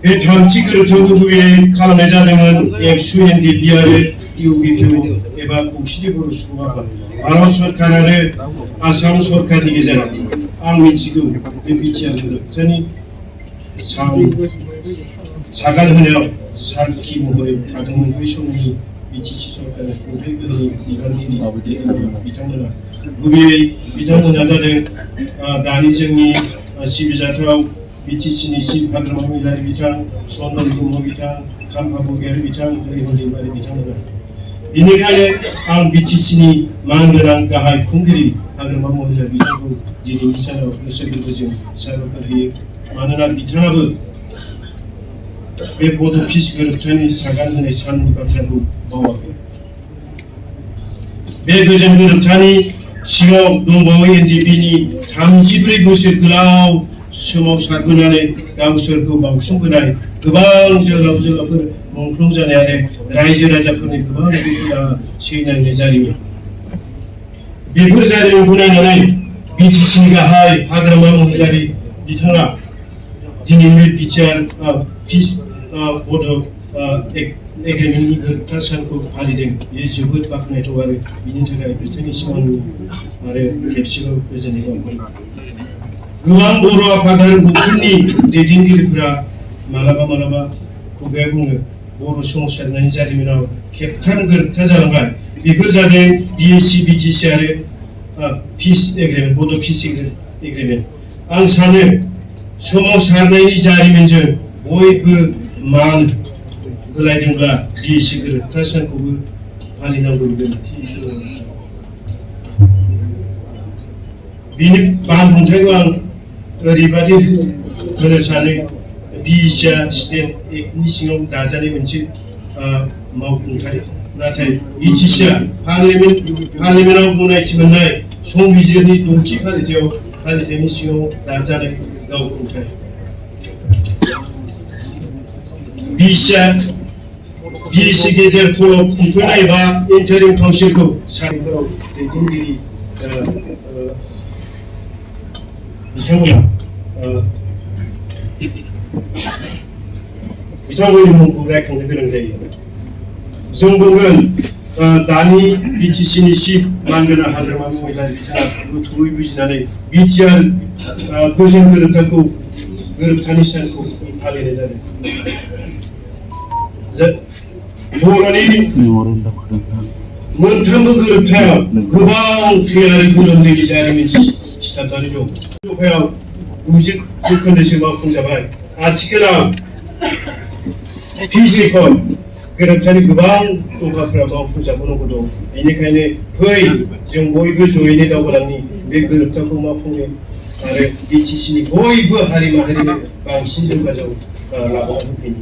बे थामथि गोरोबथाव गुबैयै खालामनाय जादोंमोन एबसु एनडिपिआर इउबिपिअ एबा खौसेथि बर' सुबुं आफाद भारत सरकार आरो आसाम सरकारनि गेजेराव आं मिथिगौ बे बिटिआर गोरोबथानि सागान होनायाव साखि महरै थादोंमोन बै समनि बिटिसि सरकारनि खुंथाय गोहोनि बिबानगिरि बिथांमोना गुबैयै बिथांमोना जादों दानि जोंनि सिबिजाथाव बिटिसिनि चिफ हाग्रामा महिलारि बिथां चन्दन ब्रह्म बिथां खाम्फा बरगयारि बिथां रैमोन दैमारि बिथांमोना बेनिखायनो आं बिटिसिनि मानगोनां गाहाय खुंगिरि हाग्रामा महिलारि बिथांखौ दिनैनि सानाव गोसो गोरबोजों साबायखर होयो मानोना बिथाङाबो बे बड' पिस गोरोबथानि सागान होनाय साननि बाथ्राखौ मावाखै बे गोजोन गोरोबथानि सिङाव दंबावो एनडिपिनि 34 बोसोर गोलाव सोमावसारबोनानै गावसोरखौ बाउसोमबोनाय गोबां जोहोलाव जोहोलावफोर मुंख्लं जानाय आरो रायजो राजाफोरनि गोबां दुखु सैनांनाय जारिमिन बेफोर जारिमिनखौ नायनानै बिटिसिनि गाहाय हाग्रामा महिलारि बिथाङा दिनैनि बिटिआर पिस बड' एग्रिमेन्टनि गोरोबथा सानखौ फालिदों बेयो जोबोद बाख्नायथाव आरो बिनि थाखाय बिथांनिसिम आंनि आरो खेबसेबाव गोजोननाय बावहरो गोबां बर' आफाद आरो गौथुमनि दैदेनगिरिफोरा मालाबा खुगाया बुङो बर' सोमावसारनायनि जारिमिनाव खेबथाम गोरोबथा जालांबाय बेफोर जादों बिएसि बिटिसि आरो पिस एग्रिमेन्ट बड' पिस एग्रिमेन्ट आं सानो सोमावसारनायनि जारिमिनजों बयबो मान होलायदोंब्ला बिएसि गोरोबथा सानखौबो फालिनांगौनि गोनांथि बिनि बानबुंथायखौ आं ओरैबादि होनो सानो बिएसिआ स्टेट एक्टनि सिङाव दाजानाय मोनसे मावफुंथाय नाथाय बिटिसिआ पार्लियामेन्टआव गनायथि मोननाय संबिजिरनि 6थि फालिथायनि सिङाव दाजानाय गावखुंथाय बिएसि गेजेर खलब खुंफुंनाय एबा इन्टारिम काउन्सिलखौ सारिफोराव दैदेनगिरि बिथांमोननि मुंखौ रायखांनो गोनां जायो जों बुंगोन दानि बिटिसिनि चिफ मानगोनां हाग्रामा महिलारि बिथाङा गोथौयै बुजिनानै बिटिआर गोजोन गोरोबथानि सानखौ फालिनाय जादों बर'नि मोनफ्रोमबो गोरोबथायाव गोबां थै आरो गोलोमदैनि जारिमिन सिथाबनानै दं जखायाव 90 जौखोन्दोसो मावफुंजाबाय आथिखालाव पिस एकर्ड गोरोबथानि गोबां दफाफोरा मावफुंजाबावनांगौ दं बेनिखायनो फै जों बयबो जयैनो दावगालांनि बे गोरोबथाखौ मावफुंनो आरो बिटिसिनि बयबो हारि माहारिनो बांसिन जौगाजाव लाबोनो होफैनो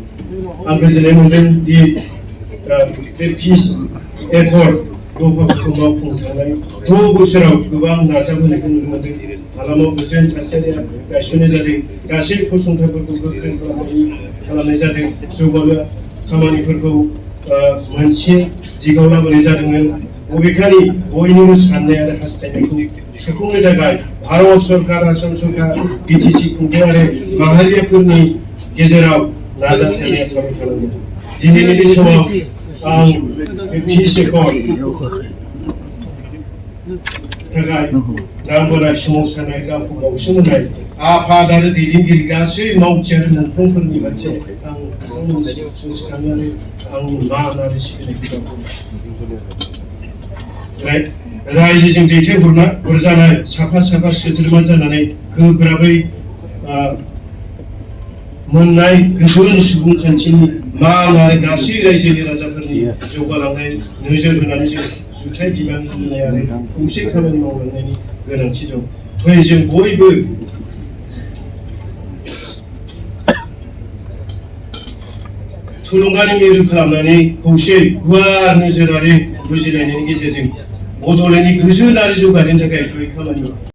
आं गोजोननाय मोनदों दि बे पिस एकर्ड दफाफोरखौ मावफुंनो थांनाय 6 बोसोराव गोबां नाजाबोनायखौ नुनो मोनदों हालामाव गोजोन थासारिया गायसननाय जादों गासै फसंथानफोरखौ गोख्रों खालामनाय जादों जौगालु खामानिफोरखौ मोनसे दिगाव लाबोनाय जादोंमोन बबेखानि बयनिबो साननाय आरो हास्थायनायखौ सुफुंनो थाखाय भारत सरकार आसाम सरकार बिटिसि खुंथाय आरो माहारियाफोरनि गेजेराव नाजाथाबनाया थाबाय थानांगोन दिनैनि बे समाव आं पिस एकर्ड थाखाय नांबोनाय सोमावसारनाय गावखौ बाउसोमबोनाय आफाद आरो दैदेनगिरि गासै मावथि आरो मुंख्लंफोरनि फारसे आं बिथांमोननि गोसोखांनानै आंनि मान आरो सिबिनायखौ रायजोजों दैथायहरजानाय साफा सोद्रोमा जानानै गोब्राबै मोननाय गोजोन सुबुंखान्थिनि मान आरो गासै रायजोनि राजाफोरनि जौगालांनाय नोजोर होनानै जों जुथाइ बिबान रुजुनाय आरो खौसे खामानि मावलांनायनि गोनांथि दं फै जों बयबो थुलुंगानि मिरु खालामनानै खौसे गुवार नोजोर आरो बुजिलायनायनि गेजेरजों बड'लेण्डनि गोजोन आरो जौगानायनि थाखाय जयै खामानि